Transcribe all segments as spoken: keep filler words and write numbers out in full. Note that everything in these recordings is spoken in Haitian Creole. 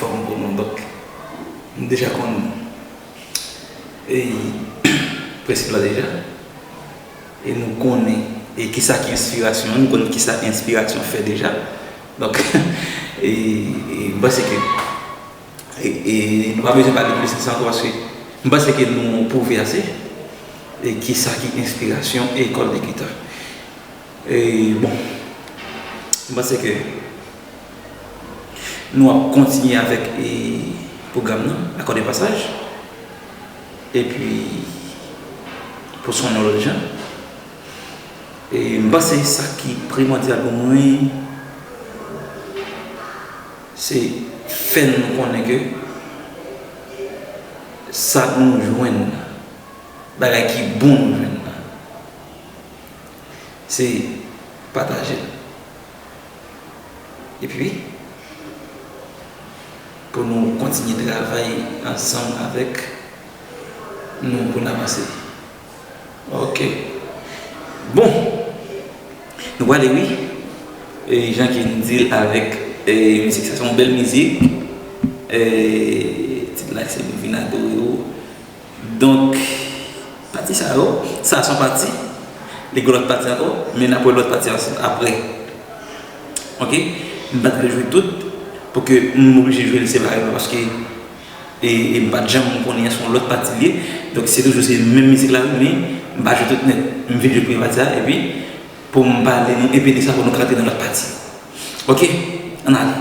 fòm pou nou. Donk, nou deja konn, e, prensip la deja. E nou konnen, e, kisa ki enspirasyon an, nou konnen kisa enspirasyon fè deja. Donk, e, e, m panse ke, e, e, nou pa bezwen pale plis de sa ankò, paske m panse ke nou pwouve ase, e, kisa ki enspirasyon e École de Guitare. E, bon, m panse ke nou ap kontinye avèk, e, pwogram nan, Accord de Passage. Epi, pou sonnen yon lòt jan. E, m panse sa ki primòdyal pou mwen, se fè nou konnen ke sa nou jwenn nan, bagay ki bon nou jwenn nan, se pataje l. Epi, pou nou kontinye travay ansanm avèk nou pou n avanse. Ok. Bon. Nou prale, wi. E, jan ke n di l avèk, e, mizik sa, se yon bèl mizik. E, tit la, se Nou vin adore w. Donk, pati sa yo, sa se yon pati, li gen lòt pati ankò, men n ap wè lòt pati a apre. Ok? M pa t vle jwe tout, pou ke m oblije jwe l separeman, paske, e, e m pa t janm konnen se yon lòt pati li ye. Donk, se toujou se menm mizik la, wi, men m pa jwe tout nèt. M vin jwe premye pati a, epi pou m pale nou enpe de sa pou nou ka antre nan lòt pati. Ok? Ann ale.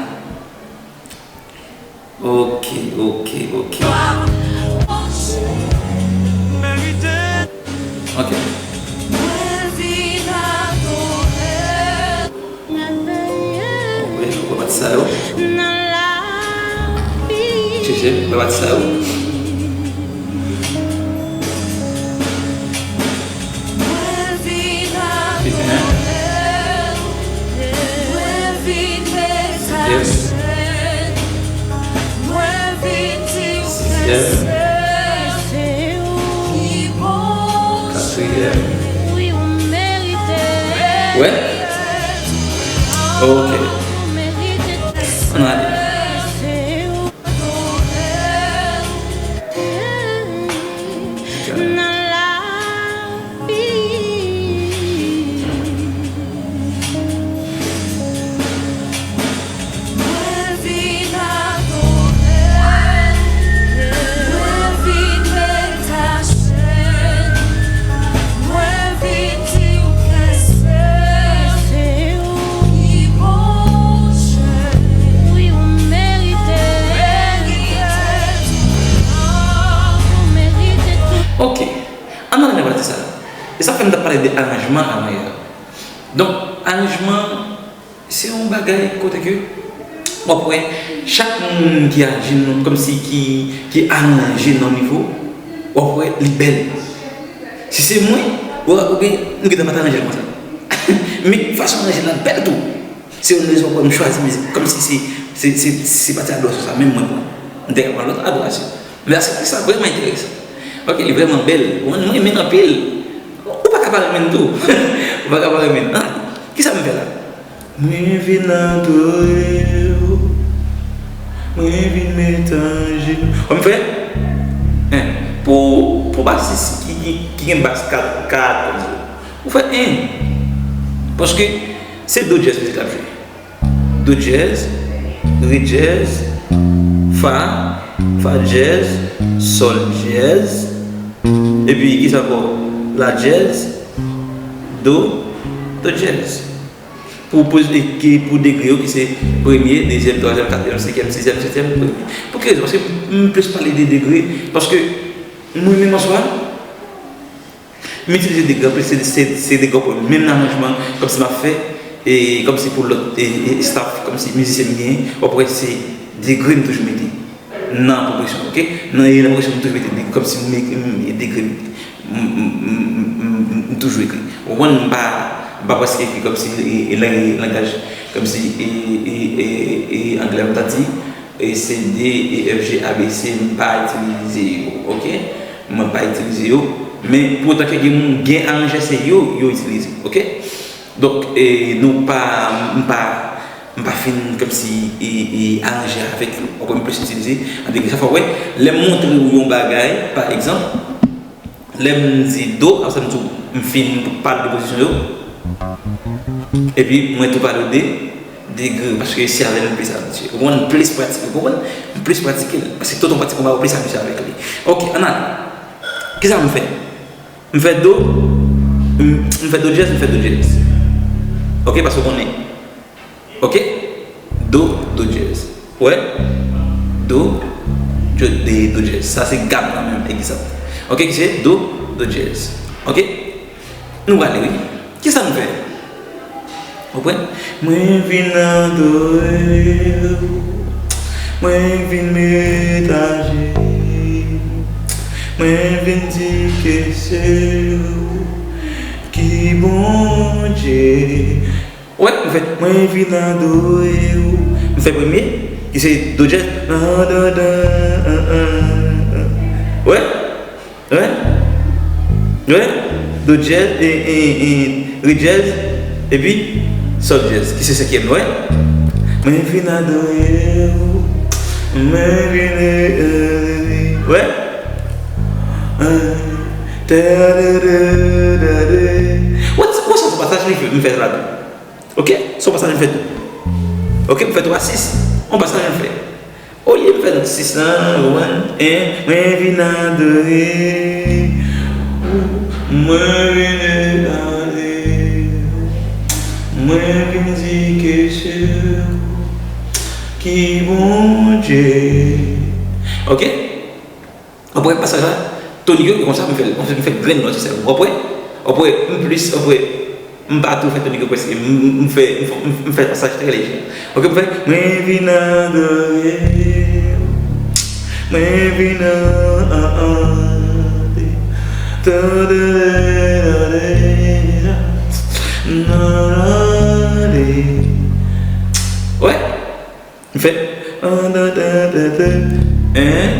Ok, ok, ok. Ok. Wi, ou pati sa yo. Chèche, ou pati sa yo. Yes. Sizyèm. Katriyèm. Wè? Ok. Ann ale. Ok. Ann ale nan pati sa. E sa fè m t ap pale de aranjman avan yè. Donk, aranjman, se yon bagay kote ke w ap wè chak moun ki aji nan, kòmsi ki, ki aranje nan nivo, w ap wè li bèl. Si se mwen, w ap, ou gen, m gentan pa t aranje l konsa. Men fason w aranje l la bèl tou. Se youn rezon pou m chwazi mizik, kòmsi se, se, se, se pati a adorasyon sa menm mwen pran. M te ka pran lòt adorasyon. Men aspekte sa vrèman enteresan. Ok, li vrèman bèl. Mwen, mwen renmen l anpil. Ou pa ka pa renmen l tou. Ou pa ka pa renmen l. Ah, kisa m fè la? Mwen vin adore w. Mwen vin met ajenou. Ou konn fè? Hein, pou, pou basis ki, ki, ki gen bas kat, kat konsa. Ou fè, hein. Paske se do dyèz mizik la ap jwe. Do dyèz, re dyèz, fa, fa dyèz, sòl dyèz, epi kisa ankò? La dyèz, do, do dyèz. Pou, pou, e ki pou degre yo ki se premye, dezyèm, twazyèm, katriyèm, senkyèm, sizyèm, setyèm, premye. Pou ki rezon? Paske m plis pale de degre, paske m renmen mòso a. M itilize degre anpil, se, se, se degre pou menm nan aranjman, kòmsi m ap fè, e kòmsi pou lòt, e, e, staff, kòmsi mizisyen m genyen, w ap wè se degre m toujou mete nan pwogresyon, ok? Nan, e, nan pwogresyon m toujou mete degre, kòmsi m, m, m, degre m, m, m, m, m, m toujou ekri. Ou konprann, m pa, m pa prèske ekri kòmsi, e, e, lang-, langaj, kòmsi, e, e, e, e, anglè m ta di, e, C, D, E, F, G, A, B, C, m pa itilize yo, ok? Mwen pa itilize yo, men pou otan ke gen moun, gen aranjè, se yo, yo itilize, ok? Donk, e, nou pa, m pa, M pa fin kòmsi e, e, aranje avèk yo. Ou konprann, m plis itilize an degre. Sa fè w wè, lè m montre w yon bagay, pa egzanp, lè m di do, apre sa m di w, m fin pale de pozisyon yo, epi mwen tou pale w de degre, paske se avè l m plis abitye. Ou konprann, m plis pratike, ou konprann? M plis pratike l. Paske tout yon pratik, ou plis abitye avèk li. Ok, ann ale. Kisa m fè? M fè do, m, m fè do dyèz, m fè do dyèz. Ok, paske w konnen. Ok? Do, do dyèz. Wè? Do, do, de, do dyèz. Sa se gam nan menm egzanp. Ok, ki se do, do dyèz. Ok? Nou prale, wi. Kisa nou fè? Ou konprann? Mwen vin adore w. Mwen vin met ajenou. Mwen vin di ke se ou ki Bondye. Wè, m fè, mwen vin adore w. M fè premye, ki se do dyèz. Wè, wè, wè. Do dyèz, e, e, e, re dyèz, epi sòl dyèz, ki se senkyèm, wè. Mwen vin adore w. Mwen vin, e, e, e, wè. Wè, wè, se yon pasaj li fè, m fè la tou. Ok? Se yon pasaj m fè tou. Ok, m fè twa sis. Yon pasaj m fè. Olye m fè sis lan, ou konprann? En, mwen vin adore. Mwen vin adore. Mwen vin di ke se ou ki Bondye. Ok? Ou konprann pasaj la? Tonik yo, e konsa m fè l. M fè, m fè grenn nòt sèlman. Ou konprann? Ou konprann? M plis, ou konprann? M pa tou fè tonik yo prèske. M, m, m fè, m fè, m fè pasaj trè lejè. Ok, m fè, mwen vin adore. Mwen vin adore. Wè. M fè. En.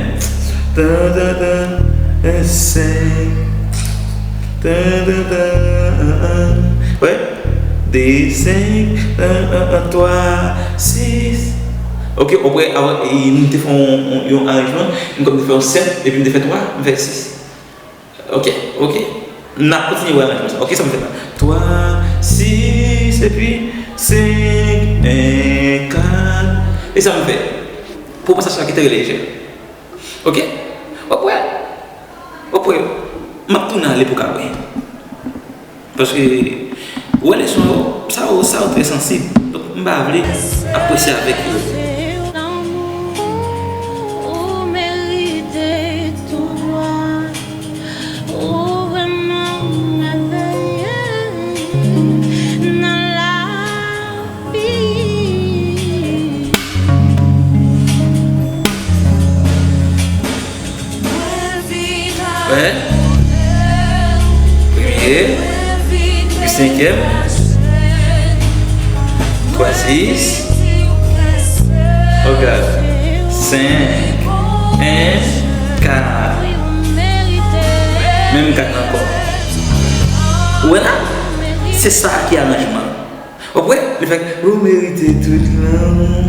En, senk. Wè. De, senk. Twa, sis. Ok, apre, avan, e, m te fè yon, yon, yon aranjman. M kòm te fè yon sèt, epi m te fè twa, m fè sis. Ok, ok. N ap kontinye wè aranjman sa. Ok, sa m fè la. Twa, sis, epi senk, en, kat. E sa m fè. Pou pasaj la ki trè lejè. Ok? W ap wè. W ap wè. M ap tounen ale pou w ka wè. Paske, wè leson yo, sa yo, sa yo trè sansib. Donk, m pa vle apresye avèk yo. Ou merite tout glwa. Ou vrèman mèvèye nan lavi. Wè. Premye. Epi senkyèm. Twa, sis. Ou gad. Senk. En. Kat. Menm kat ankò. Ou wè la? Se sa ki aranjman. Ou konprann? Li fè, ou merite tout lanmou.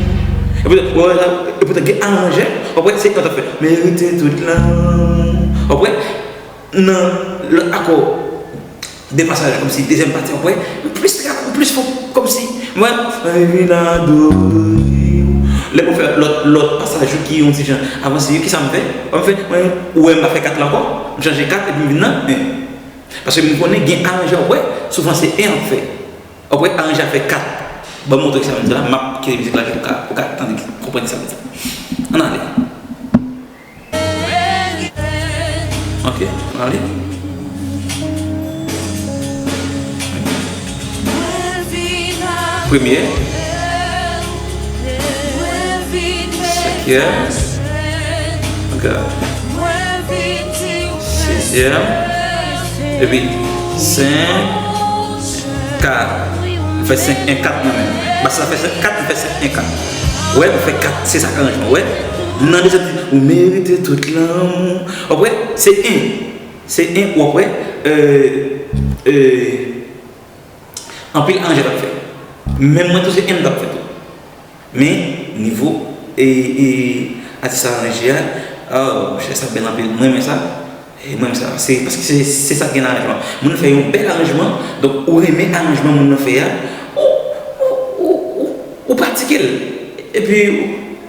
Epoutan, ou wè la, epoutan gen aranjè, ou konprann, se konsa l fè. Merite tout lanmou. Ou konprann? Nan lòt akò, de pasaj kòmsi, dezyèm pati, ou konprann, m plis rap, m plis fò, kòmsi, mwen, mwen vin adore w. Lè mwen fè lòt, lòt pasaj yo ki yon ti jan avanse yo, kisa m fè? Mwen fè, mwen, ou wè m pa fè kat la ankò, m chanje kat epi m vin nan en. Paske m konnen gen aranjè, ou konprann, souvan se en ap fè. Ou konprann, aranjè a fè kat. Ban m montre ki sa m di la, m ap kite mizik la pou ka, pou ka tande, konprann ki sa m di. Ann ale. Ok, ann ale. Premye. Senkyèm. Ok. Sizyèm. Epi senk. Kat. M fè senk en kat mwen menm. Bas la fè senk kat, m fè senk en kat. Wè, m fè kat, se sa k aranjman. Wè, nan de sèt, ou merite tout lanmou. Ou konprann? Se en. Se en, ou konprann? Euh, euh, anpil aranjè t ap fè. Menm mwen tou, se en m t ap fè tou. Men, nivo e, e, atis sa aranje a, oh, monchè, sa bèl anpil. Mwen renmen sa. E mwen renmen sa. Se, paske se, se sa k gen nan aranjman. Moun fè yon bèl aranjman, donk ou renmen aranjman moun nan fè a, ou, ou, ou, ou, ou pratike l. Epi,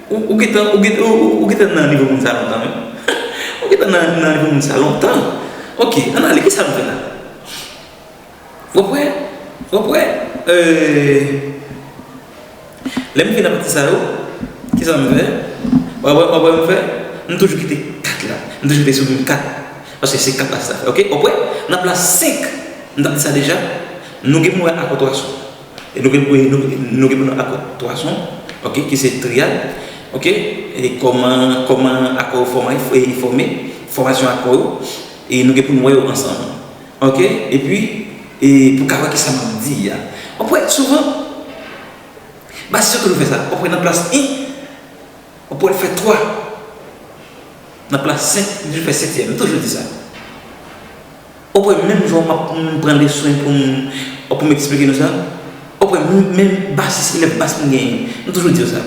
ou, ou gentan, ou gentan, ou, ou gentan nan nivo moun sa lontan menm. Ou gentan nan, nan nivo moun sa lontan. Ok, ann ale, kisa nou fè la? W ap wè, w ap wè, euh, lè m fin nan pati sa yo, kisa m fè? W ap wè, w ap wè m fè? M toujou kite kat la. M toujou kite sou menm kat. Paske se kat la sa fè. Ok? W ap wè, nan plas senk, m t ap di sa deja, nou gen pou wè akò twa son. E nou gen, nou, nou gen pou nou akò twa son, ok, ki se triyad, ok? E kòman, kòman akò fòma, e fòme, fòmasyon akò yo, e nou gen pou nou wè yo ansanm. Ok? Epi, e pou ka wè kisa m ap di a. W ap wè, souvan, basis yo toujou fè sa. W ap wè nan plas en, w ap wè l fè twa. Nan plas senk, li fè setyèm. M toujou di sa. W ap wè menm jan m ap, m pran leson pou m, pou m eksplike nou sa. W ap wè menm, menm basis, elèv bas m genyen. M toujou di yo sa.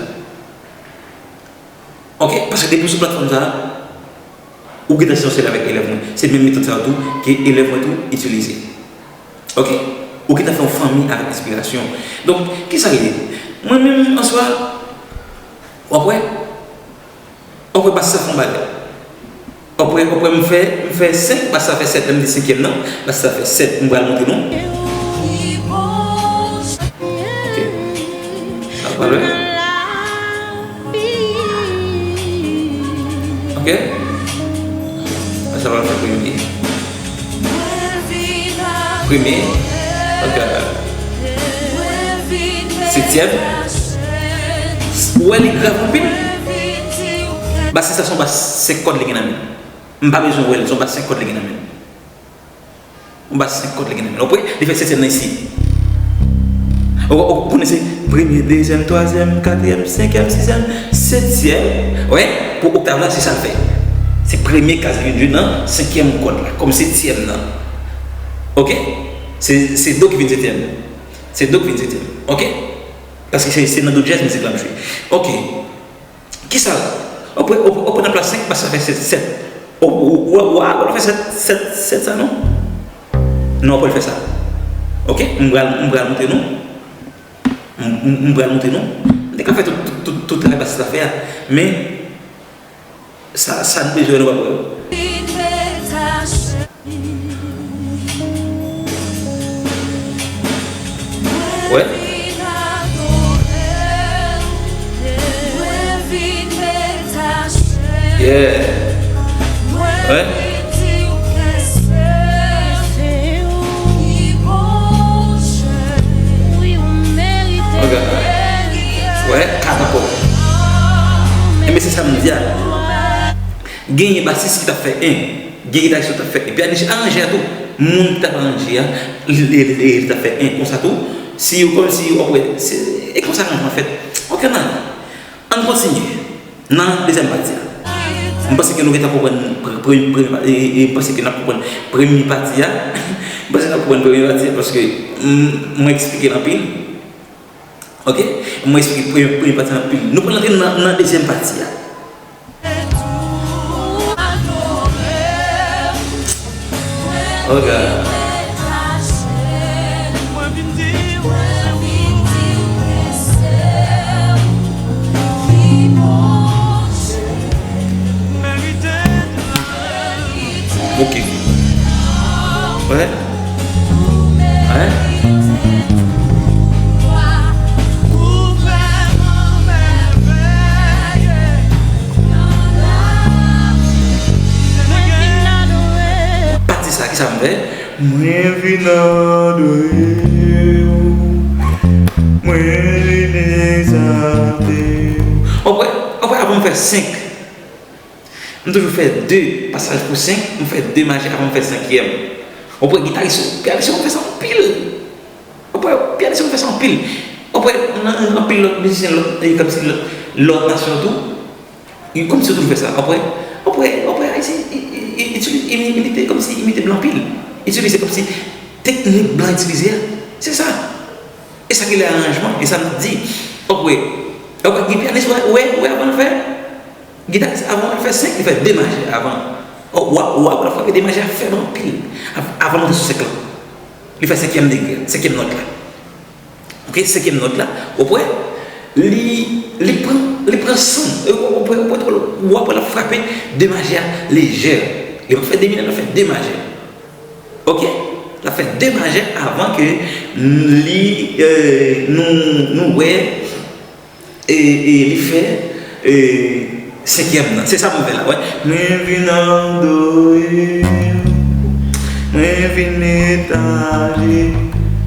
Ok? Paske depi w sou platfòm sa, ou gentan se yon sèl avèk elèv mwen. Se menm metòd sa yo tou ke elèv mwen tou itilize. Ok? Ou gentan fè yon fanmi avèk enspirasyon. Donk, kisa l ye? Mwen menm, an swa, w ap wè, w ap wè bas sa fè yon bagay. W ap wè, w ap wè m fè, m fè senk, bas sa fè sèt, lè m di senkyèm nan, bas sa fè sèt, m pral montre nou. Ok. Sa pral wè. Ok. Sa pral fè premye. Premye. Ok. Setyèm. Ou wè li grav anpil. Bas sa se yon bas senk kòd li gen nan men. M pa bezwen wè l, se yon bas senk kòd li gen nan men. Yon bas senk kòd li gen nan men. Ou wè, li fè setyèm nan isi. Ou, ou, ou konnen se premye, dezyèm, twazyèm, katriyèm, senkyèm, sizyèm, setyèm. Ou wè, pou oktav la, se sa l fè. Se premye kaz li vin jwe nan senkyèm kòd la, kòm setyèm nan. Ok? Se, se do ki vin setyèm. Se do ki vin setyèm. Ok? Paske se, se nan do djèz mizik la m jwe. Ok. Kisa? Ou pran, ou, ou pran nan plas senk, bas sa fè sèt, sèt. Ou, ou, ou, ou, ou, ou fè sèt, sèt, sèt sa, non? Non, ou pral fè sa. Ok? M pral, m pral montre nou. M, m, m pral montre nou. M te ka fè tout, tout, tout, tout travay bas sa fè a. Men, sa, sa n bezwen nou pa pran. Wè. Yeah. Wè. Ok. Wè, kat ankò. Enben, se sa m di a. Genyen basis ki t ap fè en. Gen gitaris yo t ap fè. Epi aranjè a tou. Moun ki t ap aranje a, li, li, li, li t ap fè en konsa tou. Si yo, kòm si yo, w ap wè, se, e konsa aranjman fèt. Ok, nan. Ann kontinye. Nan dezyèm pati a. M panse ke nou gentan konprann pre-, pre-, premye pa-, e, e, e, m panse ke n ap konprann premye pati a. M panse n ap konprann premye pati a paske m, mwen eksplike l anpil. Ok? Mwen eksplike premye, premye pati a anpil. Nou pral antre nan, nan dezyèm pati a. Oh God. Ok. Wè. Wè. Pati sa, kisa m fè? Mwen vin adore w. Mwen vin egzalte w. Ou wè, ou wè, avan m fè senk, m toujou fè de pasaj pou senk, m fè de maje avan m fè senkyèm. Ou wè, gitaris yo, pyanis yo, m fè sa anpil. Ou wè, pyanis yo, m fè sa anpil. Ou wè, nan anpil lòt mizisyen, lòt, e, kòmsi lòt, lòt nasyon tou. Kòmsi yo toujou fè sa. Ou wè, ou wè, ou wè, Ayisyen i, i, i, itili-, imi-, imite, kòmsi imite blan anpil. Itilize kòmsi teknik blan itilize a. Se sa. E sa ki rele aranjman, e sa m di. Ou wè, Donk, gen pyanis, wè, wè, wè, avan l fè, gitaris, avan l fè senk, li fè de majè avan. Ò, w a, w a, w a frape de majè a fèb anpil. Av-, avan l monte sou senk lan. Li fè senkyèm degre, senkyèm nòt la. Ok, senkyèm nòt la, w ap wè, li, li pran, li pran san. E w, w ap wè, w ap wè, w ap wè l ap frape de majè a lejè. Li p ap fè de minè, l ap fè de majè. Ok? L ap fè de majè avan ke li, euh, nou, nou wè, e, e li fè, e, senkyèm nan. Se sa m fè la, wè. Mwen vin adore, mwen vin etaje,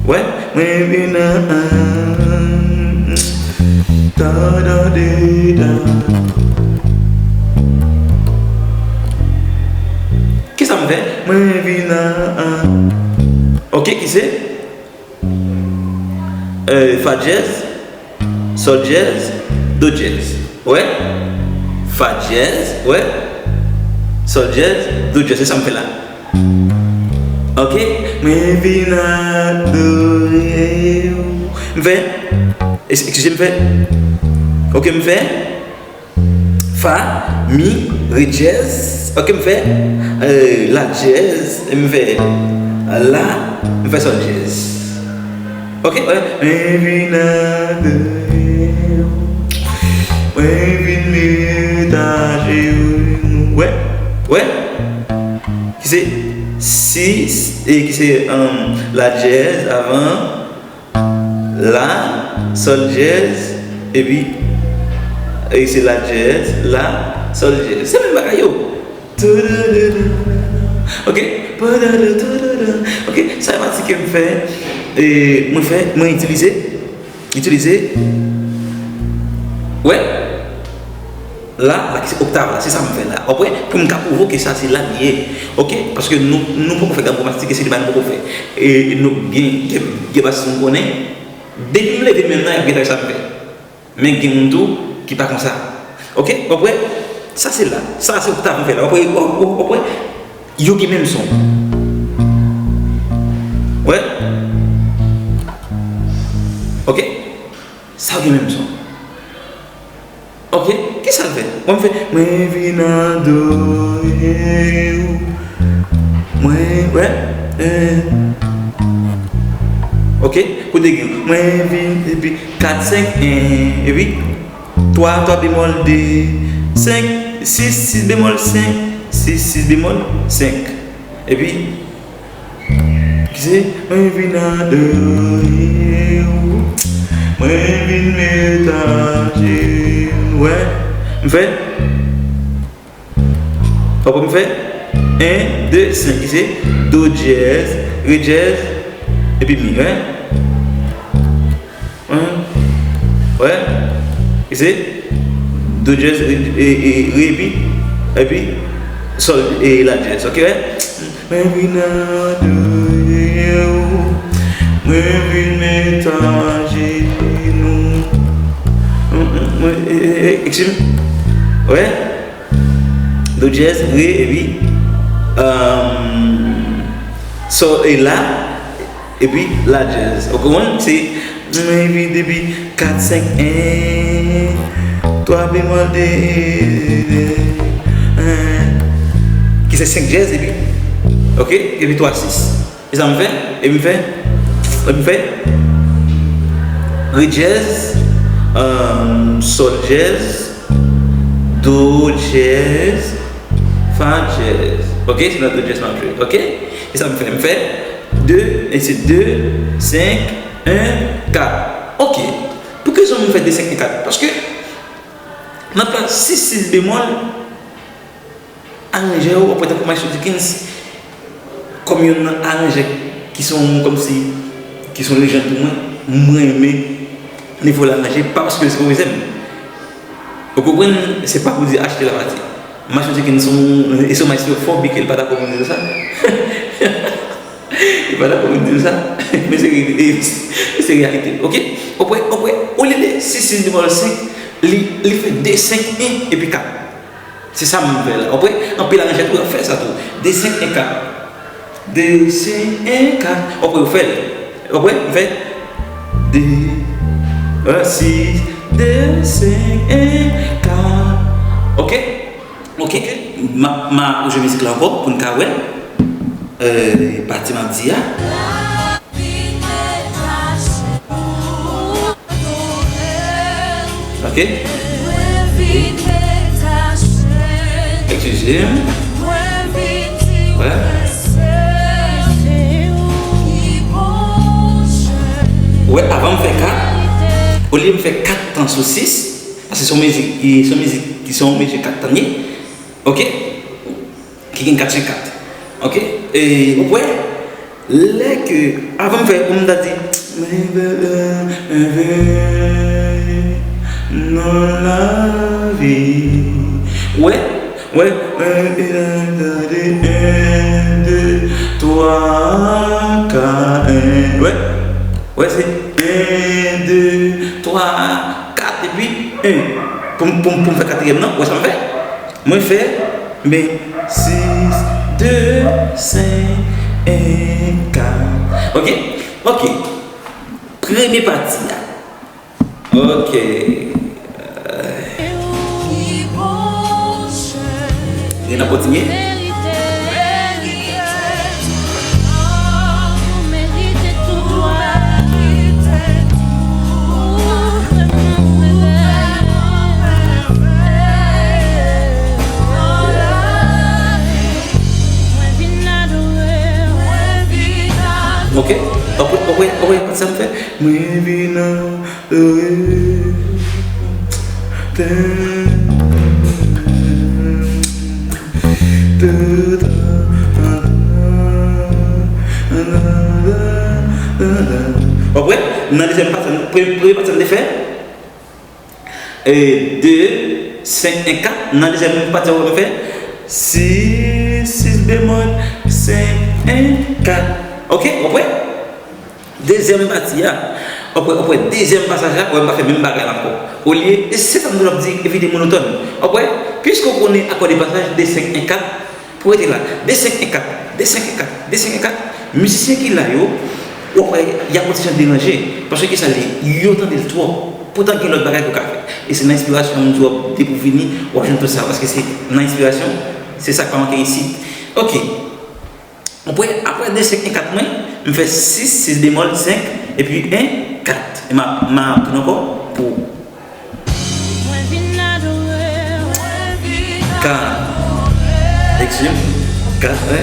wè, mwen vin an, an, ta, da, de, da. Kisa m fè? Mwen vin an, an. Ok, ki se? Euh, fa dyèz, sòl dyèz, do dyèz. Wè? Fa dyèz, wè? Sòl dyèz, do dyèz. Se sa m fè la. Ok? Mwen vin adore w. M fè, es-, eskize m, fè. Ok, m fè. Fa, mi, re dyèz. Ok, m fè, euh, la dyèz. M fè, la, m fè sòl dyèz. Ok, wè. Mwen vin adore w. Mwen vin met ajenou. Wè, wè. Ki se sis, e ki se, um, la dyèz avan. La, sòl dyèz, epi, e se la dyèz, la, sòl dyèz. Se menm bagay yo. Ok? Ok, sa e pati ke m fè, e mwen fè, mwen itilize, itilize, wè. La, la ki se oktav la, se sa m fè la. W ap wè, pou m ka pwouve w ke sa se la l ye. Ok? Paske nou, nou poko fè gam kromatik, se li menm nou poko fè. E nou gen, gen, gen bas nou konnen. Depi m leve men m nan, y ap gentan wè sa m fè. Men gen moun tou ki pa konsa. Ok? W ap wè, sa se la. Sa se oktav m fè la. W ap wè, w ap, w ap, w ap wè, yo gen menm son. Wè? Ok? Sa yo gen menm son. Ok, kisa l fè? Mwen m fè, mwen vin adore w. Mwen, wè, eh. Ok, kote gen? Mwen vin, epi kat, senk, en, epi twa, twa bemòl, de, senk, sis, sis bemòl, senk, sis, sis bemòl, senk. Epi, ki se, mwen vin adore w. Mwen vin met ajenou. Wè, m fè. W ap wè m fè. En, de, senk. Ki se do dyèz, re dyèz, epi mi. Wè. Wè. Wè. Ki se do dyèz, e, e, e, re, epi, epi sòl, e la dyèz. Ok, wè. Mwen vin adore w. Mwen vin met ajenou. Mwen, e, e, e, excuse me. Wè. Do dyèz, re, epi, um, sòl, e la, epi la dyèz. Ou konprann? Se, epi, depi kat, senk, en, twa bemòl, de, de, en, ki se senk dyèz, epi, ok, epi twa, sis. E sa m fè? E m fè? E m fè? Re dyèz, um, sòl dyèz, do dyèz, fa dyèz. Ok, se nan do dyèz m ap jwe. Ok? E sa m fè? M fè de, e se de, senk, en, kat. Ok. Pou ki rezon m fè de, senk, en, kat? Paske nan plas sis, sis bemòl, aranjè yo, w ap wè tankou Maestro Dickens, kòm youn nan aranjè ki se yon, kòmsi, ki se yon lejann pou mwen, mwen renmen nivo l aranje, pa paske l se pwofesè m. Ou konprann, se pa pou di achte la pati. Maestro Dickens se yon, e se yon maestro fò, byen ke l pa dakò pou m di sa. Li pa dakò pou m di sa, men se re-, se reyalite. Ok? W ap wè, w ap wè, olye de sis, sis bemòl, senk, li, li fè de, senk, en, epi kat. Se sa m vle la. W ap wè, anpil aranjè tou ap fè sa tou. De, senk, en, kat. De, senk, en, kat. W ap wè, yo fè l. W ap wè, m fè de, en, sis, De, senk, en, kat. Ok? Ok? M ap, m ap jwe mizik la ankò pou n ka wè, euh, pati m ap di a. Ok? Eskize m. Wè. Wè, avan m fè kat, olye m fè kat tan sou sis, paske se yon mizik, se yon mizik, se yon mizik kat tan ye. Ok? Ki gen kat senk kat. Ok? E, ou kwè? Lè ke, avan m fè, pou m ta di, nan lavi. Wè, wè, wè, tande, en, de, twa, kat, en, wè, wè, se en, de, twa, kat, epi en. Pou m, pou m, pou m fè katriyèm nan, wè sa m fè? Mwen fè, men, sis, de, senk, en, kat. Ok? Ok. Premye pati a. Ok. N ap kontinye. Ok. Ou kwè, ou kwè, ou kwè sa m fè? Mwen vin adore. Ou kwè? Nan dezyèm pati, premye, premye pati m te fè, e, de, senk, en, kat. Nan dezyèm pati a, w ap fè sis, sis bemòl, senk, en, kat. Ok, w ap wè? Dezyèm pati a, w ap wè, w ap wè, dezyèm pasaj la, w ap fè menm bagay la ankò. Olye, e se sa m toujou ap di, evite monotòn. W ap wè, piske w konnen akò de pasaj de senk, en, kat, pou rete la, de senk, en, kat, de senk, en, kat, de senk, en, kat, mizisyen ki la yo, w ap wè, y ap yon ti jan deranje. Paske ki sa l ye? Yo tande l twòp. Poutan gen lòt bagay pou w ka fè. E se nan enspirasyon moun di w ap depi w vini, w ap jwenn tout sa. Paske se nan enspirasyon, se sa k pa manke isit. Ok. Apre, apre de senk en kat mwen, m fè sis, sis bemòl, senk, epi en, kat. E m a, m a tounen ankò pou kat. Eskize m. Kat, wè.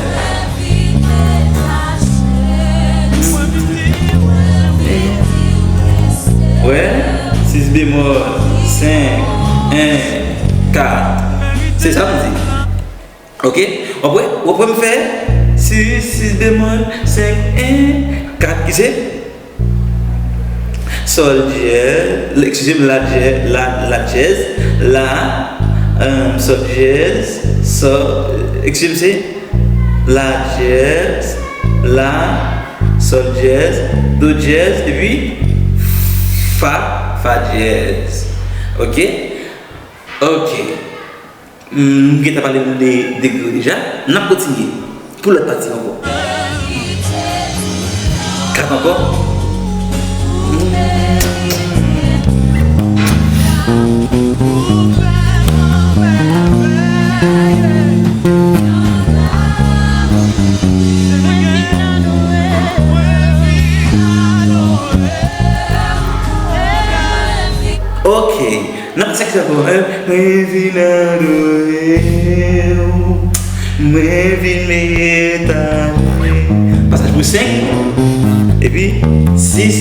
Wè, sis bemòl, senk, en, kat. Se sa m di. Ok? W ap wè, w ap wè m fè sis, sis bemòl, senk, en, kat, ki se sòl dyèz, eskize m, la dyèz, la, la dyèz, la, euh, sòl dyèz, sòl, eskize m, se la dyèz, la, sòl dyèz, do dyèz, epi fa, fa dyèz. Ok? Ok. M gentan pale nou de degre yo deja. N ap kontinye pou lòt pati ankò. Kat ankò. Ok. Nan seksyon ankò, hein? Mwen vin adore w. Mwen vin mete w. Pasaj pou senk. Epi sis.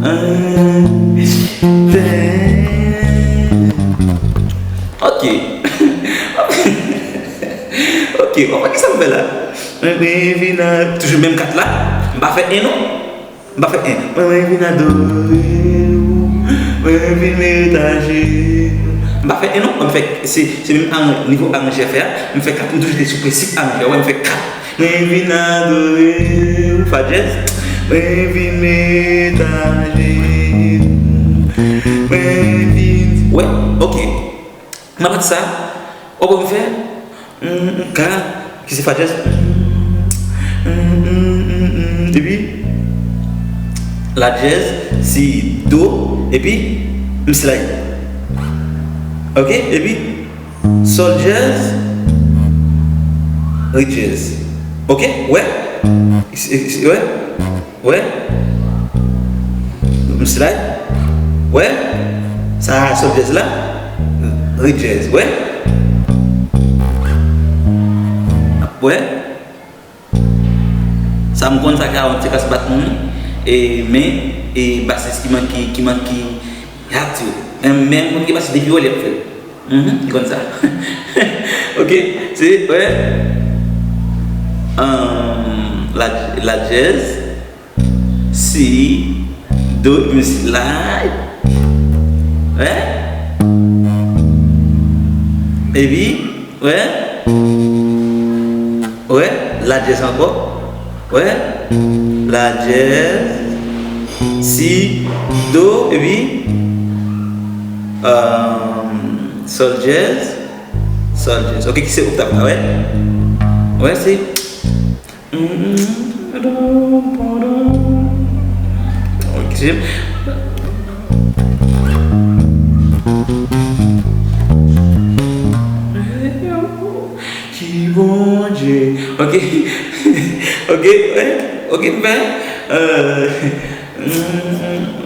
An, tè. Ok. Ok, w ap wè kisa m fè la. Mwen vin a, toujou menm kat la. M pa fè en non. M pa fè en. Mwen, mwen vin adore w. Mwen vin mete w. M pa fè en non. Mwen fè, se, se menm aran-, nivo aranjè fè a. M fè kat, m toujou te sou prensip aranjè. Wè, m fè kat. Mwen vin adore w. Fa dyèz. Mwen vin mete w. Mwen vin. Wè, ok. Nan pati sa, w ap wè m fè, mm, mm, ka, ki se fa dyèz, mm, mm, mm, mm, epi la dyèz, si do, epi M slide. Ok, epi sòl djèz, re djèz. Ok, wè? Wè? Wè? M slide. Wè? Sa sòl djèz la. Re djèz. Wè? Wè? Sa m konn sa ka yon ti kas bat moun. E, men, e, basis ki manke, ki manke hat yo. Men, men moun ki basis depi wè li ap fè. Mhm, li konn sa. Ok, se, wè. Ahn, la, la djèz, si, do, epi si la. Wè? Epi, wè? Wè? La djèz ankò. Wè? La djèz, si, do, epi, ahn, sòl djèz, sòl djèz. Ok, ki se oktav la, wè? Wè, se. Ok, se. Ki Bondye. Ok. Ok, wè. Ok, m fè. Euh,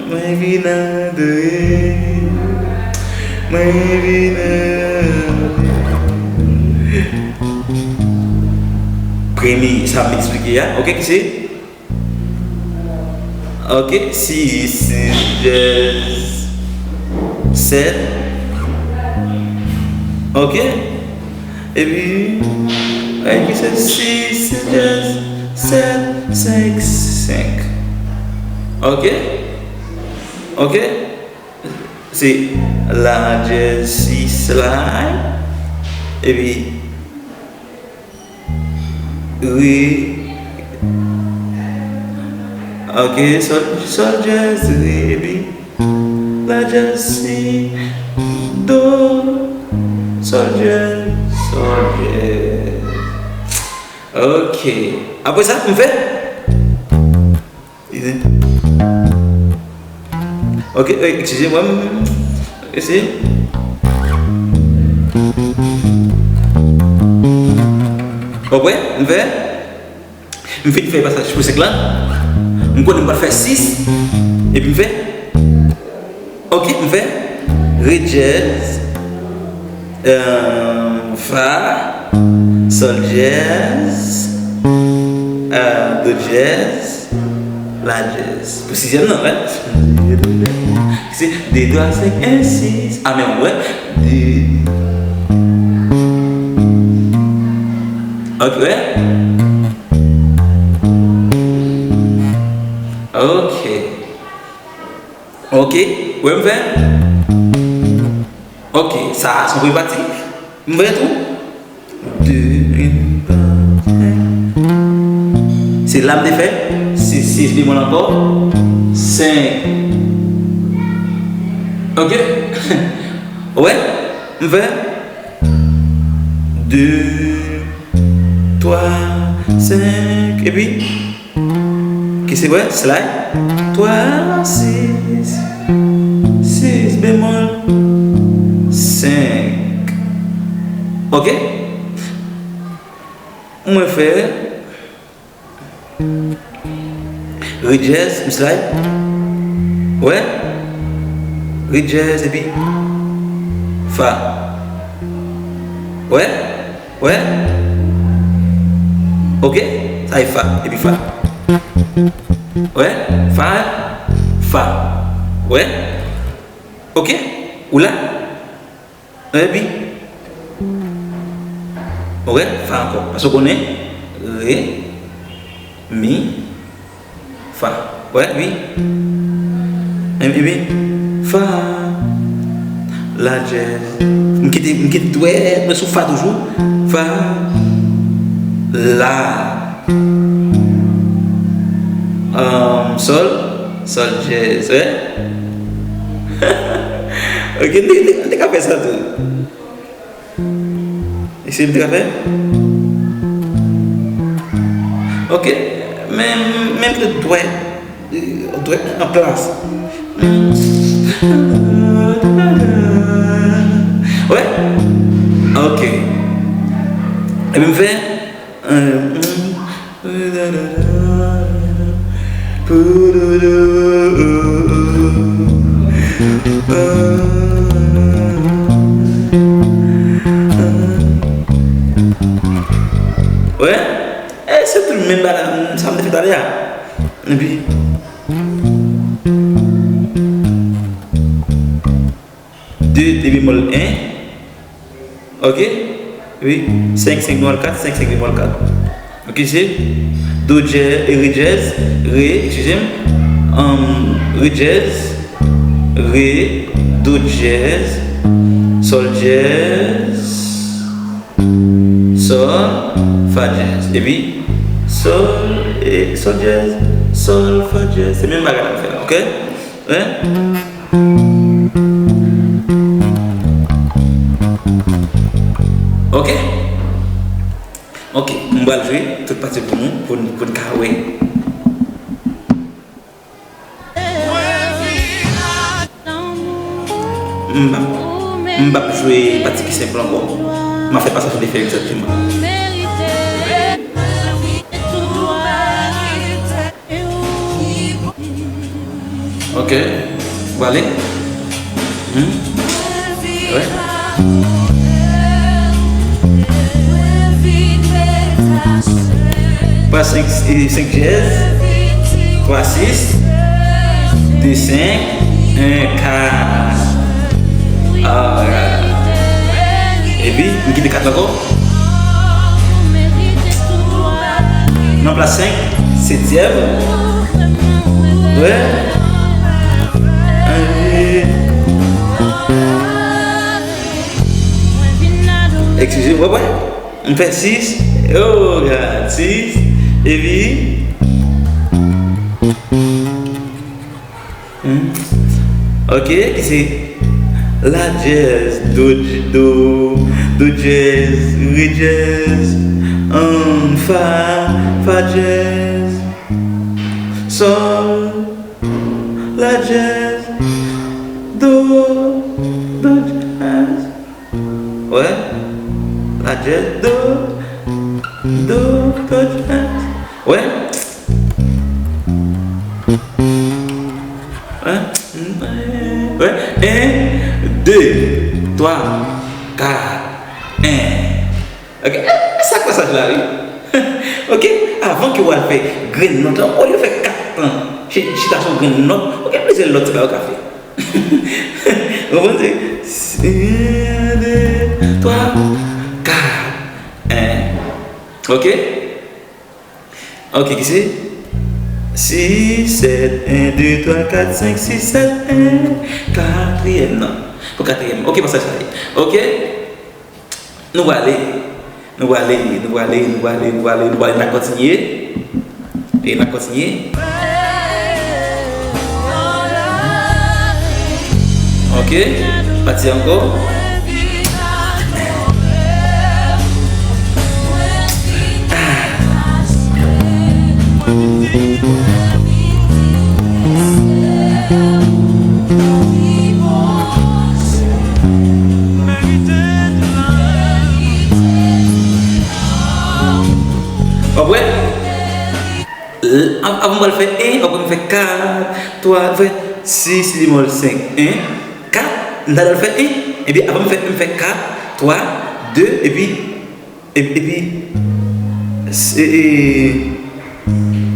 mwen vin adore. Mwen vin adore. Premye, sa m eksplike a. Ok, ki se? Ok, sis, sis, djèz, sèt. Ok. Epi, epi se sis, sis, djèz, sèt, senk, senk. Ok. Ok. Se la djèz sis la. Epi, re. Ok, sòl, sòl djèz, re, epi la djèz, si, do, sòl djèz, sòl djèz. Ok. Apre sa, m fè. Ok, eh, eskize mwen. Esi. Ou wè, m fè. M fin fè pasaj pou senk la. M konnen m pral fè sis. Epi m fè. Ok, m fè. Re djèz. Euh, fa, sòl djèz, euh, do djèz, la djèz. Pou sizyèm nan, wè. Se de, twa, senk, en, sis. A, men, wè. De. Ok, wè. Ok. Ok. Wè, m fè. Ok, sa a se yon premye pati. M fè tou. De, en, de. Se la m te fè. Se sis bemòl ankò. Senk. Ok. Wè, m fè. De, twa, senk, epi. Ki se wè, slide. Twa, sis, sis bemòl, senk. Ok? Mwen fè re djèz, m slide. Wè? Re djèz, epi fa. Wè? Wè? Ok? Sa e fa, epi fa. Wè? Fa, fa. Wè? Ok? Ou la? Epi? Wè? Fa ankò. Paske w konnen re, mi, fa. Wè, wi. Epi, epi, fa. La djèz. M kite, m kite dwèt mwen sou fa toujou. Fa. La. Um, sòl. Sòl djèz, wè. Ok, m te, m te, m te ka fè sa tou. E se m te ka fè? Ok, men, men m te dwèt, dwèt an plas. Wè? Ok. Epi m fè. Wè? E se tout menm bagay sa m te fè talè a. Epi de, de bemòl en. Ok? Wi. Senk, senk bemòl kat, senk, senk bemòl kat. Ok, se do djèz, e re djèz, re, eskize m. Re djèz, re, do djèz, sòl djèz, sòl, fa djèz. Epi, sòl, e, sòl djèz, sòl, fa djèz. Se menm bagay la m fè la, ok? Hein? Ok? Ok, m pral jwe tout pati pou nou, pou n, pou n ka wè. M p ap, m p ap jwe pati ki senp lan ankò. M ap fè pasaj de fè egzakteman. Ok. Ou ale? Hmm? Wè. Twa senk, e, senk djèz. Twa sis. De senk. En kat. Alright. Epi, m kite kat la ankò. Nan plas senk, setyèm. Wè. Eskize, wè, wè. M fè sis. Oh God, sis. Epi. Hmm. Ok, ki se la djèz, do, do, do djèz, re djèz, um, fa, fa djèz, sòl, la djèz, do, do djèz. Wè. La djèz, do, do, do djèz. Wè. Wè. Wè. En, de, twa, kat, en. Ok. Sa k pasaj la, wi. Ok. Avan ke w al fè grenn nòt lan, olye w fè kat tan, chi-, chita sou grenn nòt, ok, plizyè lòt ti bagay ou ka fè. Ou konprann? Se en, de, twa, kat, en. Ok? Ok, ki se? Sis, sèt, en, de, twa, kat, senk, sis, sèt, en. Katriyèm nan. Pou katriyèm. Ok, pasaj sa ye. Ok? Nou prale, nou prale, nou prale, nou prale, nou prale, nou prale, n a kontinye. E n a kontinye. Ok, pati ankò. W ap wè? L-, av-, avan m pral fè en, w ap wè m fè kat, twa, m fè sis bemòl senk, en, kat, m ta pral fè en, epi avan m fè en, m fè kat, twa, de, epi E-, epi, se, e,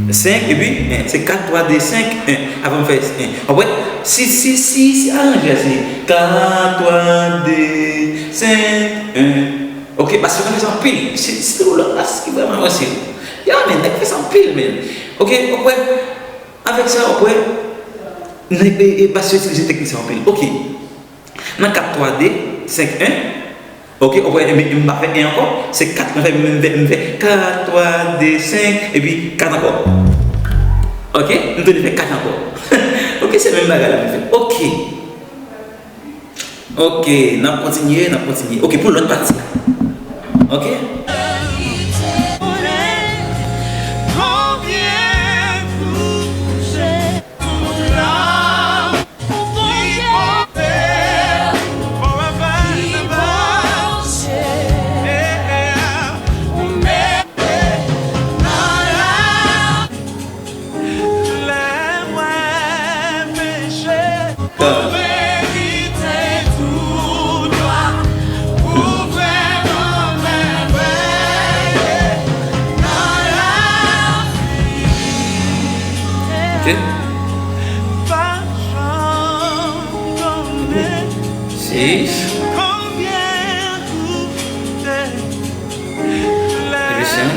senk, epi, en, se kat, twa, de, senk, en. Avan m fè, en. W ap wè, si, si, si, si aranje a, se kat, twa, de, senk, en. Ok, bas yo konn fè sa anpil. Se, se yon lòt bas ki vrèman avanse. Ya, men, nèg fè sa anpil, men. Ok, w ap wè, avèk sa, w ap wè, nèg, e, e, bas yo itilize teknik sa anpil. Ok. Nan kat twa de senk en. Ok, w ap wè, m, m pa fè en ankò. Se kat mwen fè, m fè, m fè kat twa de senk, epi kat ankò. Ok, m tounen fè kat ankò. Ok, se menm bagay la m fè. Ok. Ok, n ap kontinye, n ap kontinye. Ok, pou lòt pati la. Ok. Ok. Sis. Epi senk.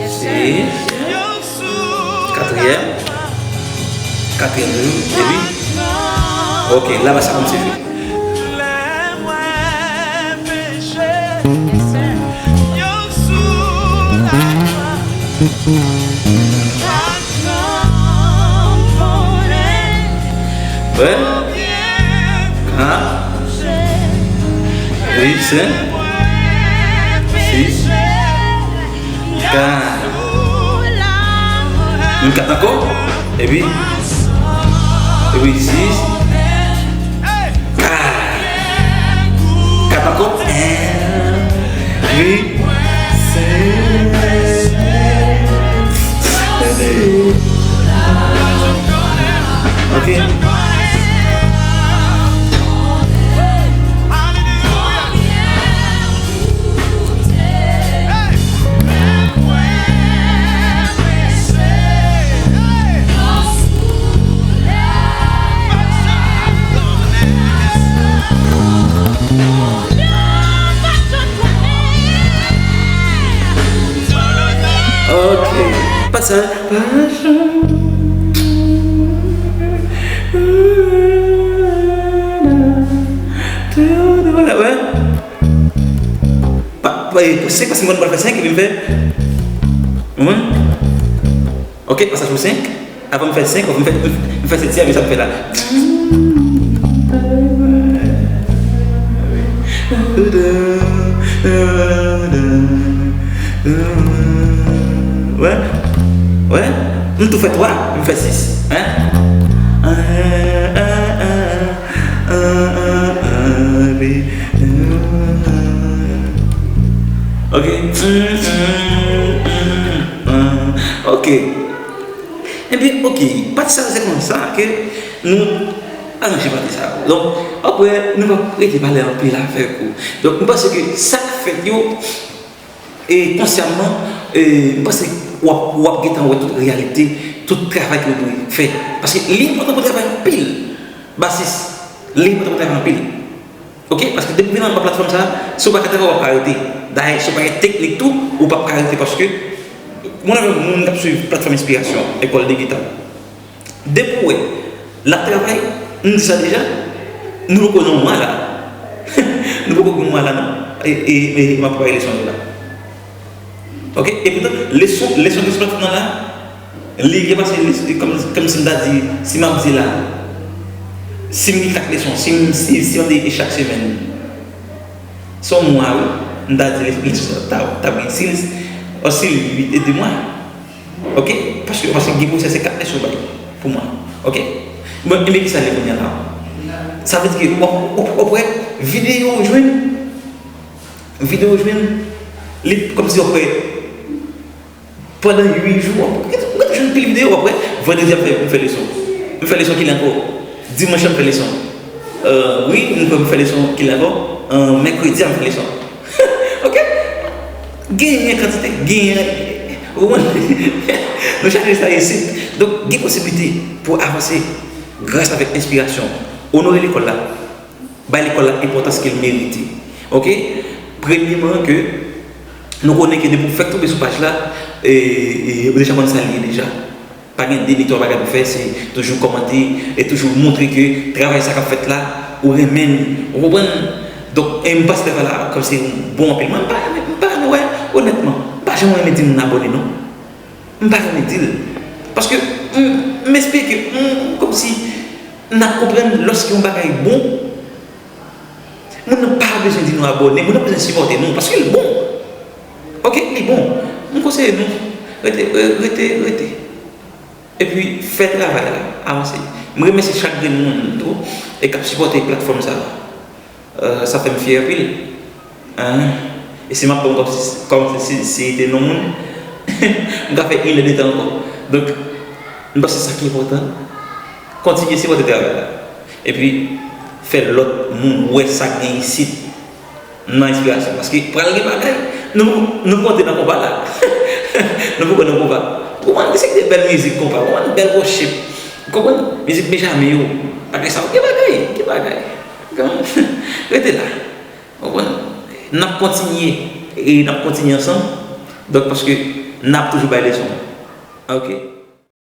Sis. Katriyèm. Katriyèm toujou. Epi. Ok, la ba sa kòmanse jwe. Wè. An. Wi, se. Sis. Kat. Yon kat ankò. Epi. Epi sis. Kat. Kat ankò. Epi. Ok. Ok. Pa sa. Pa sa. Pa, pa, se paske mwen pral fè senk epi m fè. Mwen. Ok, pasaj pou senk. Avan m fè senk, m fè, m fè setyèm, e sa m fè la. Wè, wè, m tou fè twa, m fè sis. Hein? Ok. Ok. Ebyen, ok, pati sa se konsa ke nou aranje pati sa. Donk, apre, nou p ap rete pale anpil avèk ou. Donk, m panse ke sa k ap fèt yo, e konsyamman, e, m panse w ap, w ap gentan wè tout reyalite, tout travay ke w dwe fè. Paske li enpòtan pou travay anpil. Basis, li enpòtan pou travay anpil. Ok, paske depi w vin anba platfòm sa, si w pa ka travay, w ap ka rete. Dayè, si w pa gen teknik tou, ou p ap ka rete paske mwen avèk moun k ap swiv platfòm enspirasyon, ekòl de gita. Depi w wè l ap travay, m di sa deja, nou poko nan mwa la. Nou poko gen mwa la non. E, e, e m ap prepare leson yo la. Ok? Epoutan, leson, leson ke sou platfòm nan la, li gen pase, li, kòm, kòm si m ta di, si m ap di la, si m gen kat leson, si m, si, si m ap di e chak semèn, se yon mwa, wi, m ta di li, li ta, ta gen sis, o sis, uit e de mwa. Ok? Paske, paske gen pwofesè se kat leson bay pou mwa. Ok? Bon, ebyen, kisa l ye kounye a la? Sa vle di ke w ap, w ap, w ap wè videyo w jwenn, videyo w jwenn, li kòmsi w ap wè pandan uit jou, w ap, w ap jwenn pil videyo, w ap wè, vandredi a m fè, m fè leson. M fè leson kilè ankò? Dimanch la m fè leson. Euh, wi, m kwè m fè leson kilè ankò? Euh, mèkredi a m fè leson. Ok? Genyen kantite, genyen, ou konprann? Nou chache sa isit. Donk, gen posiblite pou avanse gras avèk enspirasyon. Onore lekòl la. Bay lekòl la enpòtans ke l merite. Ok? Premyeman, ke nou konnen ke depi w fèk tonbe sou paj la, e, e, ou deja konn sa l ye deja. Pa gen de ni twa bagay pou fè, se toujou kòmante e toujou montre ke travay sa k ap fèt la, ou renmen l, ou konprann? Donk, e m panse travay la kòmsi bon anpil. Mwen, m pa renmen, m pa renmen wè, onètman, m pa janm renmen di moun abòne, non. M pa renmen di l. Paske m, m espere ke, m, kòmsi n ap konprann lòske yon bagay bon, moun nan pa bezwen di nou abòne, moun nan bezwen sipòte nou, paske l bon. Ok, li bon. M konseye nou, rete, re-, rete, rete. Epi, fè travay la, avanse. M remèsye chak grenn moun tou, e k ap sipòte platfòm sa a. Euh, sa fè m fyè anpil. Hein? E si m ap pran kòm si, kòm si, si, si te non moun, m ka fè inèdtan ankò. Donk, m panse sa ki enpòtan, kontinye sipòte travay la. Epi, fè lòt moun wè sa k gen isit nan enspirasyon. Paske pral gen bagay, nou, nou poko antre nan konba la. Nou poko nan konba. Ou konprann? Ki se ki de bèl mizik konpa, ou konprann? Bèl worship. Ou konprann? Mizik Benjamin yo. Bagay sa yo. Ki bagay? Ki bagay? Rete la. Ou konprann? N ap kontinye. E n ap kontinye ansanm. Donk, paske n ap toujou bay leson. Ok?